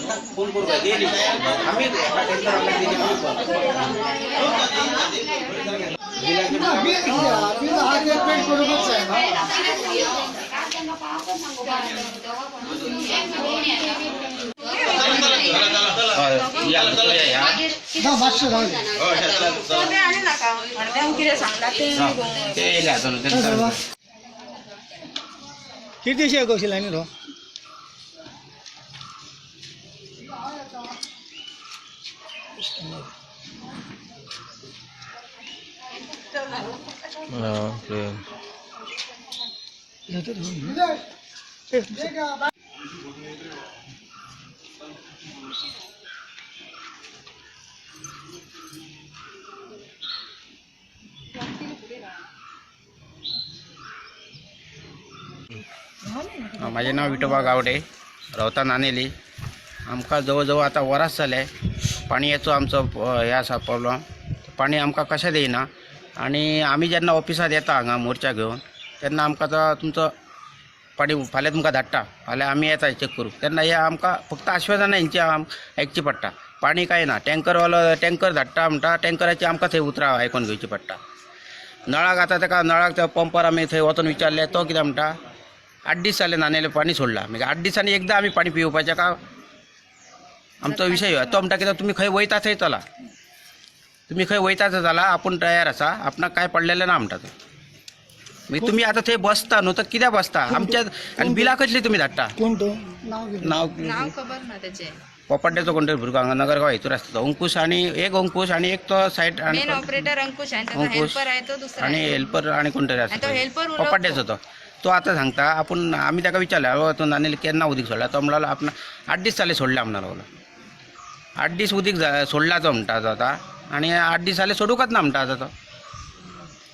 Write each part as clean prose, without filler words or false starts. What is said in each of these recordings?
आपणाक फोन करूं जाय डेली आमी एका टँकर आपल्याक दिली आमी किती कशी लायनी रो माझे नाव विठोबा गावडे, रावता नानेली. आमकां जवळ जवळ आतां वरांच जालें पाणयेचो आमचो हे आसा प्रॉब्लम. पाणी आमकां कशें दिना आनी आमी जेन्ना ऑफिसांत येता हांगा मोर्चा घेवन तेन्ना आमकां तो तुमचो पाणी फाल्यां तुमकां धाडटा, फाल्यां आमी येता चॅक करूंक, तेन्ना हे आमकां फक्त आश्वासनां हेंची आयकची पडटा. पाणी कांय ना, टँकरवालो टँकर धाडटा म्हणटा, टँकराची आमकां थंय उतरां आयकून घेवची पडटा. नळाक आतां ताका नळाक त्या पंपार आमी थंय वचून विचारलें, तो कितें म्हणटा 8 दीस जाले नानेले पाणी सोडलां, मागीर 8 दिसांनी एकदां आमी पाणी पिवपाचें का आमचो विशय. तो म्हणटा कितें तुमी खंय वयता थंय चला, तुमी खंय वयता थंय चला, आपूण तयार आसा, आपणाक कांय पडलेलें ना म्हणटा तो. मागीर तुमी आतां थंय बसता न्हू तर कित्याक बसता आमच्या आनी बिलां कसली तुमी धाडटा? कोण तो? नाव नाव खबर ना तेचें. कोपाड्याचो कोण तरी भुरगो हांगा नगरगांव हेतूर आसता तो अंकुश, आनी एक अंकुश आनी एक तो सायड आनी मेन ऑपरेटर अंकुश आनी ताचो अंकुश हेल्पर आहे तो दुसरा आनी हेल्पर आनी कोण तरी आनी आसता तो हेल्पर उलोवप कोपाड्याचो तो. तो आतां सांगता आपूण आमी ताका विचारलें अहो तूं नानेल केन्ना उदीक सोडला, तो म्हणलो आपण 8 दीस जाले सोडल्या म्हणा लागलो. 8 दीस उदीक सोडला तो म्हणटा तो आतां, आनी 8 दीस जाले सोडूंकच ना म्हणटा आतां तो.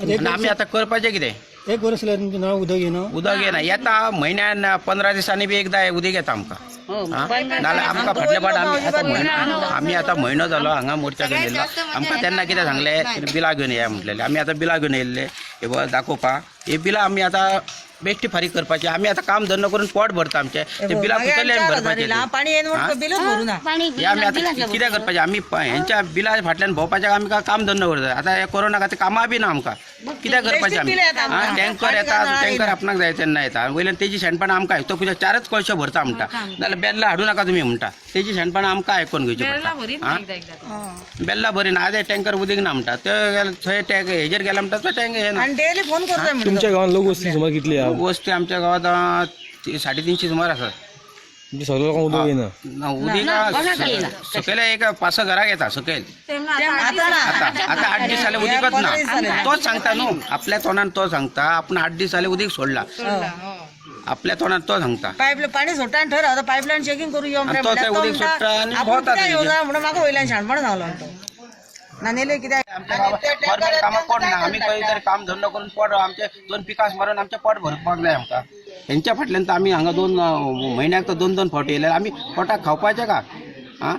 आनी आमी आतां करपाचें कितें? एक वर्स जालें तुमचें नळ उदक येना? उदक येना, येता म्हयन्यान 15 दिसांनी बी एकदां उदीक येता आमकां. नाल्यार आमकां फाटल्या फाट आमी आतां म्हयनो आमी आतां म्हयनो जालो हांगा मोर्चा घेवन येयल्लो. आमकां तेन्ना कितें सांगलें, बिलां घेवन येया म्हटलेलें, आमी आतां बिलां घेवन येयल्ले हे बघ दाखोवपाक. हे बिलां आमी आतां बेश्टी फारीक करपाची, आमी आतां काम धंदो करून पोट भरता आमचें, ते बिलां कुसले आमी भरपाचें. हे आमी आतां कितें करपाचें, आमी हेंच्या बिलां फाटल्यान भोंवपाचें, आमी काम धंदो करता. आतां हे कोरोना खातीर कामां बी ना आमकां, कितें करपाचें आमी? टँकर येता, टँकर आपणाक जाय तेन्ना येता, वयल्यान तेजी शेणपणां आमकां तो तुज्या 4 कळशो भरता म्हणटा, नाल्यार बेल्लां हाडूं नाका तुमी म्हणटा, तेजी शेणपणां आमकां आयकून घेवची पडटा. बेल्लां बरी ना, आतां टँकर उदीक ना म्हणटा, ते थंय टँक हेजेर गेला म्हणटा तो टँक हे ना. तुमच्या गांवात लोक वस्ती सुमार कितली आहा? वस्ती आमच्या गांवात 350 सुमार आसा. सगळ्या लोकांक उदक येना? उदीक सकयल एक 5-6 घराक येता सकयल. आता आता 8 दीस जाले उदीकच ना. तोच सांगता न्हू आपल्या तोंडान, तो सांगता आपण 8 दीस जाले उदीक सोडला, आपल्या तोंडान तो सांगता. पाईप पाणी सोडटा आनी थंय रावता, पायपलायन चेकिंग करू यो तो थंय उदीक सोडटा आनी भोंवता. म्हणून म्हाका वयल्यान शाणपण सांगलो तो नानेले कित्याक गव्हर्मेंट कामां कोण ना, आमी खंय तरी काम धंदो करून पोट आमचे 2 पिकास मारून आमचें पोट भरपाक जाय आमकां. हेंच्या फाटल्यान तर आमी हांगा 2 म्हयन्याक तर 2-2 फावटी येयले, आमी पोटाक खावपाचें का? आं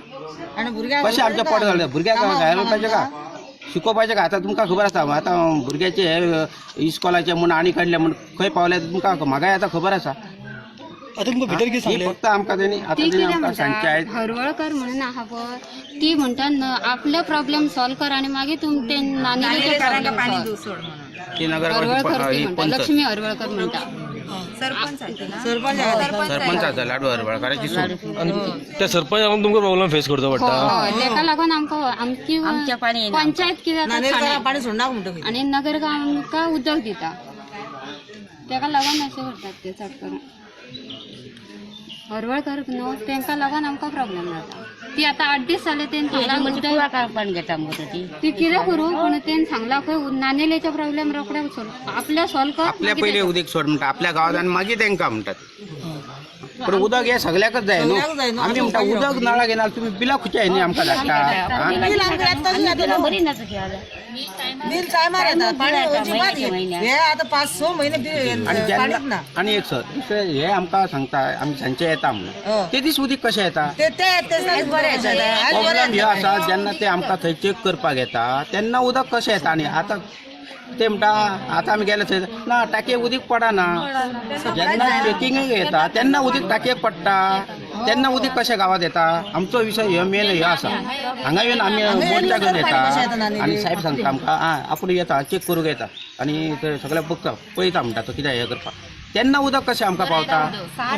कशें आमचें पोट घालता भुरग्यांक घालपाचें का, शिकोवपाचें का? आतां तुमकां खबर आसा आतां भुरग्याचे हे इस्कॉलाचे म्हूण आनी काडले म्हूण खंय पावले तुमकां म्हाकाय आतां खबर आसा. आतां तुमकां भितर कितें सांगलें? फक्त आमकां तेणी आतां तेणी आमकां सांगचें आयज हरवळकर म्हणून आहा पळय, ती म्हणटा आपलो प्रॉब्लेम सॉल्व कर आनी मागीर तुम ते नानेले प्रॉब्लेम सॉल्व. ती नगर लक्ष्मी हरवळकर म्हणटा. सरपंच सरपंच आसा लाडू हरवळकाराची सून. आनी त्या सरपंच तुमकां प्रॉब्लेम फेस करचो पडटा? तेका लागून आमकां आमची पंचायत कितें जाता पाणी सोडना म्हणटा आनी नगरगांव आमकां उदक दिता, तेका लागून अशें करतात ते चड करून. हरवळकर न्हू तेंकां लागून आमकां प्रॉब्लेम जाता. ती आतां 8 दीस जाले तेणी सांगलां ती कितें करूं, पूण तेणी सांगलां खंय नानेलेचो प्रॉब्लेम रोखडे सोल्व आपल्या सॉल्व कर, आपल्या पयलीं उदीक सोड म्हणटा आपल्या गांवांत आनी मागीर तेंकां म्हणटात. पूण उदक हें सगळ्याकच जाय न्हू, आमी म्हणटा उदक नळाक येना तुमी बिलां खुंयच्या हेणी आमकां धाडटा? बिल टायमार येता, पाणी अजिबात हे आतां 5-6 म्हयने बिल पाणीच ना. आनी एक सर दुसरें हे आमकां सांगता आमी सांजचे येता म्हणून, ते दीस उदीक कशें येता? प्रॉब्लेम हे आसा जेन्ना ते आमकां थंय चॅक करपाक येता तेन्ना उदक कशें येता. आनी आतां ते म्हणटा आतां आमी गेले थंय ना टाकयेक उदीक पडना, जेन्ना चॅकिंगेक येता तेन्ना उदीक टाकयेक पडटा. तेन्ना उदीक कशें गांवांत येता? आमचो विशय हो मेन हे आसा. हांगा येवन आमी मोर्चा घेवन येता आनी साहेब सांगता आमकां आं आपूण येता चॅक करूंक येता आनी ते सगळें बघता पळयता म्हणटा तो कितें हें करपाक. तेन्ना उदक कशें आमकां पावता?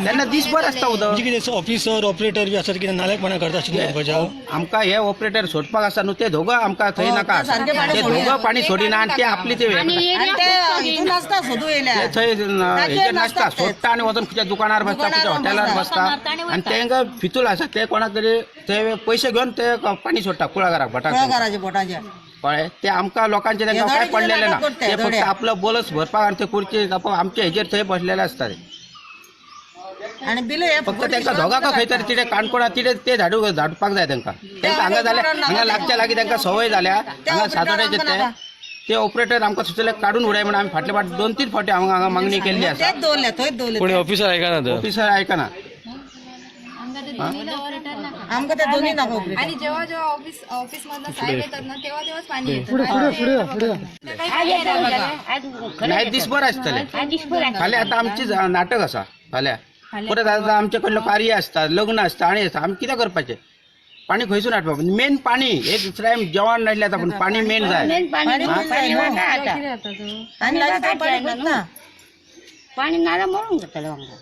तेन्ना दीसभर आसता उदक. म्हणजे कितें ऑफिसर ऑपरेटर बी आसत कितें नालायकपणा करता अशें तुमकां आमकां हे ऑपरेटर सोडपाक आसा न्हू, ते दोगं आमकां थंय नाका आसा. ते दोगं पाणी सोडिना आनी ते आपली ते आणि आणि एरिया ते हितून आसता सोदू येयल्या. ते थंय हेजेर नासता, नासतात ते. सोडटा आनी वचून खंयच्या दुकानार बसता, खंयच्या हॉटेलार बसता आनी तांकां फितूल आसा ते कोणाक तरी ते पयशे घेवन ते पाणी सोडटा कुळागराक भटाक. कुळागराचे बोटाचे. कळ्ळें? ते आमकां लोकांचे तांकां हे काय पडलेलें ना. नाटक करते, ते फक्त धडे. आपलं बोलस भरपाक आनी ते खुर्ची आमचे हेजेर थंय बसलेले आसता ते. आणि बिल हे फक्त तांकां दोगांक खंय तरी तिथे काणकोणा तिथे ते धाडू धाडपाक जाय तांकां. तांकां हांगा जाल्यार हांगा लागच्या लागीं तांकां संवय जाल्या. हांगा सातोड्याचे ते ते ऑपरेटर आमकां सुचले काडून उडय म्हणून आमी फाटले फाट 2-3 फावटी हांगा हांगा मागणी केल्ली आसा. तेच दवरले, थंयच दवरले. कोणी ऑफिसर आयकना तर. ऑफिसर आयकना. आमकां ते दोन्ही नाका ऑपरेटर. आणि जेव्हा जेव्हा ऑफिस ऑफिस मधनं साहेब येतात ना तेव्हा तेव्हाच पाणी येतं. नाही दीसभर आसतलें फाल्यां. आतां आमची नाटक आसा फाल्यां. परत आतां आमचे कडलो कार्य आसता, लग्न आसता आनी आसता. आमी कितें करपाचें? पाणी खंयसून हाडपाक? मेन पाणी एक टायम जेवण नासलें आतां, पूण पाणी मेन जाय. पाणी आणि लागीं तो पाणी पडना. पाणी नाल्यार मरून जातलें आमकां.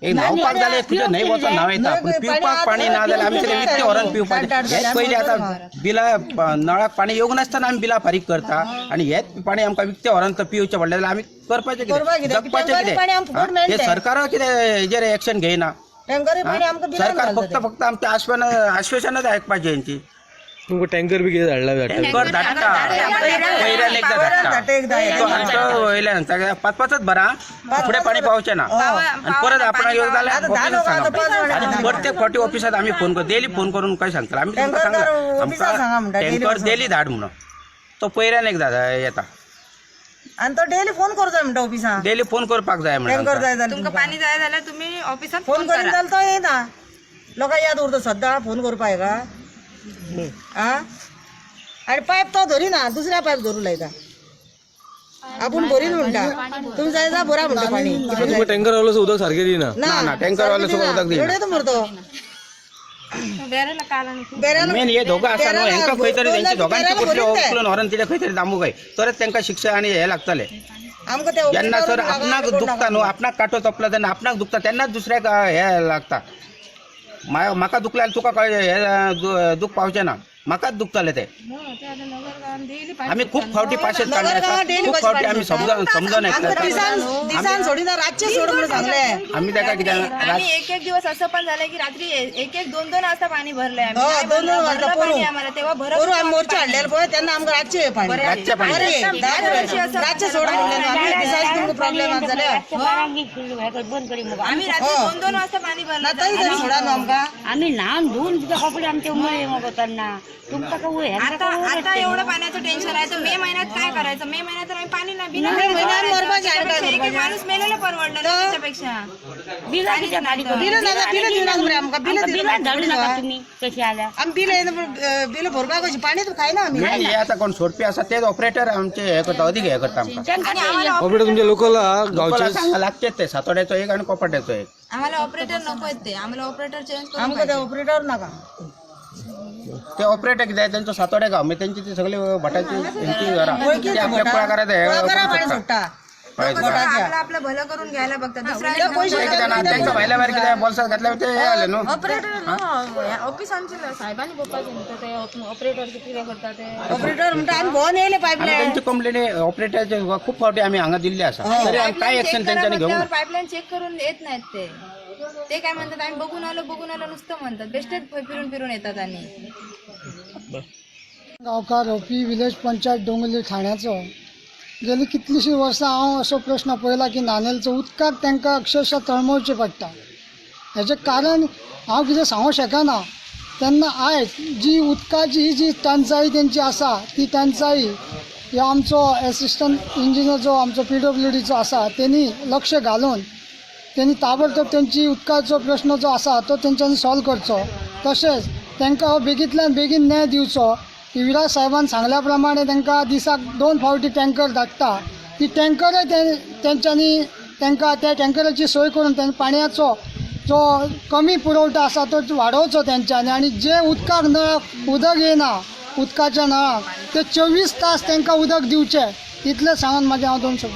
एक न्हांवपाक जाल्यार तुज्या न्हंय वचोन न्हांव येता, पूण पिवपाक पाणी ना जाल्यार आमी कितें विकतें व्हरोन पिवपाचें? हेच पयलीं आतां बिलां नळाक पाणी येवंक नासतना आमी बिलां फारीक करता आनी हेच पाणी आमकां विकतें व्हरोन तर पिवचें पडलें जाल्यार आमी करपाचें करपाक कितें? कितें? जगपाचें टँकरी पाणी आमकां कितें? फुकट मेळटा. हें सरकारा कितें हेजेर एक्शन घेयना. टँकरी पाणी आमकां बिलान सरकार घालता फक्त ते. फक्त आमचें आश्वासन आश्वासनच आयकपाचें हेंची. तुमकां टँकर बी कितें धाडला बी हाडटा? टँकर धाडटा, पयल्यान एकदां धाडटा धाडटा एकदां. तो आमचो वयल्यान सांगता, 5 5च भरा, फुडें पाणी पावचें ना आनी परत आपणाक येवंक जाल्यार आतां धा ऑफिसांत लोक आतां सांगा. पांच जाणां आनी प्रत्येक फावटी ऑफिसांत आमी फोन कर डेली फोन करून काय सांगतले आमी तुमकां? टँकर सांगला ऑफिसांत सांगा म्हणटा, आमकां daily tanker वचून. डेली धाड म्हणून. तो पयल्यान एकदां येता. आणि तो डेली फोन करतो म्हणटा ऑफिसांत. डेली फोन करपाक जाय म्हणून. टँकर जाय जाल्यार तुमकां तुमकां. पाणी जाय जाल्यार तुम्ही ऑफिसात फोन फोन करीन करा. जाल्यार तो येना. लोकांक याद उरता सद्दां फोन करपा हेका. आ आनी पायप तो धरिना, दुसऱ्या पायप धरूं लायता. आपूण भरीन म्हणटा, तुमी जाय जा भरा म्हणटा पाणी. तुमकां टँकर वालो उदक सारकें दिना? ना, ना, टँकर वालो सुद्दां उदक दिना. रडयता मरे तो बेऱ्याला. मेन हे दोगां आसा न्हू, हेंकां खंय तरी तेंची दोगांची बेऱ्याला कुठली भरीन ते. उखलून व्हरोन तिथे खंय तरी दामूंक जाय, तरच तेंकां शिक्षा आनी हें लागतलें. आमकां ते जेन्ना सर ऑपरेटर आपणाक नाका. दुखता न्हू, आपणाक कांटो तोपला तेन्ना आपणाक दुखता, तेन्नाच दुसऱ्याक हें लागता. म्हाका दुखलें जाल्यार तुका कळ्ळें हें दूख पावचें ना. म्हाकाच दुखतलें तें. आमी खूब फावटी पाशेत काडले आसा, खूब फावटी आमी समजून समजून आमकां येता. दिसान दिसान सोडिना, रातचें सोड म्हणून सांगलें. आमी ताका कितें आम्ही एक एक दिवस असं पण झालं की रात्री 1-1 2-2 वाजता पाणी भरलंय आम्ही. हय, नाही 2-2 भरलं, वाजता भरलं पोरू. पाणी आम्हाला तेव्हा भरत पोरू होतो आमी आम्ही मोर्चा पाणी. हाडलेलो पळय तेन्ना आमकां रातचें पाणी. रातचें पाणी. बरें, रातचें सोड म्हणलें आमी. दिसाच तुमकां प्रॉब्लेम आसा जाल्यार बंद करी मुगो. आम्ही रात्री 2-2 वाजता पाणी ना भरलं. तरी तरी सोडा न्हू आमकां. आमी न्हावन धुवन तुजे कपडे आमचे उमळे मगो तेन्ना तुमकां काय आता आता एवढं पाण्याचं टेन्शन आहे तर मे महिन्यात काय करायचं? मे महिन्यात तर आम्ही पाणी नाही बिना मे महिन्यात मरपाचें आनी काय एक एक करपाचें? माणूस मेलेलं परवडलं ना त्याच्यापेक्षा. बिलां कित्याक फारीक करूं? बिलां नाका, बिलां दिवनाका मरे आमकां, बिलां आमकां बिलां दिवनाका. धाडूं नाका तुमी कशी आल्या. आमी बिल येयना पूण बिल भरपाक कशी पाणी तर खायना आमी. मेन हे आतां कोण सोडपी आसा तेच ऑपरेटर आमचे हे करता, अदीक हे करता आमकां. आणि आम्हाला ऑपरेटर तुमचे लोकल लोकल गावचे? आसा हांगा लागचेच ते, सातोड्याचो एक आनी कोपाट्याचो एक. आम्हाला ऑपरेटर नको आहेत ते, आम्हाला ऑपरेटर चेंज करून आमकां ते ऑपरेटर नाका. ते ऑपरेटर कितें तेंचो सातोडे गांव, मागीर तेंची ती सगळी भटाची हेंची घरां ते आपल्या कुळागरांत हे कुळागरां करूंक पाणी शकता. सोडटा. कळ्ळें तुका? आपलं आपलं भलं करून घ्यायला बघतात दुसऱ्या. ते पयशे ते कितें ना तेंकां भायल्या भायर कितें बोल्सात घातल्यार ते हे जालें न्हू. ऑपरेटर म्हणटा आमी भोंवन येयले आमी पायपलायन. तेंची कंप्लेन ऑपरेटराचे खूब फावटी आमी हांगा दिल्ली आसा, तरी आमी कांय एक्शन तेंच्यांनी घेवंक ना. पाईपलाईन चेक करून येत नाहीत ते. ते काय म्हणतात, आम्ही बघून आलो बघून आलो नुसतं म्हणतात. बेस्टेच फिरून फिरून येतात. आणि गांवकार रोपी विलेज पंचायत डोंगरली ठाण्याचो गेली कितलींशीं वर्सां हांव असो प्रश्न पळयला की नानेलचो उदकाक तांकां अक्षरशः तळमळचें पडटा. हेजें कारण हांव कितें सांगूंक शकना. तेन्ना आयज जी उदकाची ही जी टंचाई तेंची आसा ती टंचाई ह्यो आमचो एसिस्टंट इंजिनियर जो आमचो PWDचो आसा तेणी लक्ष घालून तेणी ताबडतोब तेंची उदकाचो प्रश्न जो आसा तो तेंच्यांनी सॉल्व करचो. तशेंच तांकां हो बेगींतल्यान बेगीन न्याय दिवचो. युवराज साहेबान सांगल्या प्रमाणे तांकां दिसाक 2 फावटी टँकर धाडटा, ती टँकरय तेंच्यांनी तांकां त्या टँकराची सोय करून तांकां पाणयाचो जो कमी पुरवठा आसा तो वाडोवचो तेंच्यांनी आनी जे उदकाक नळाक उदक येना उदकाच्या नळाक ते 24 तास तांकां उदक दिवचें, इतलें सांगून म्हाजे हांव दोन शब्द.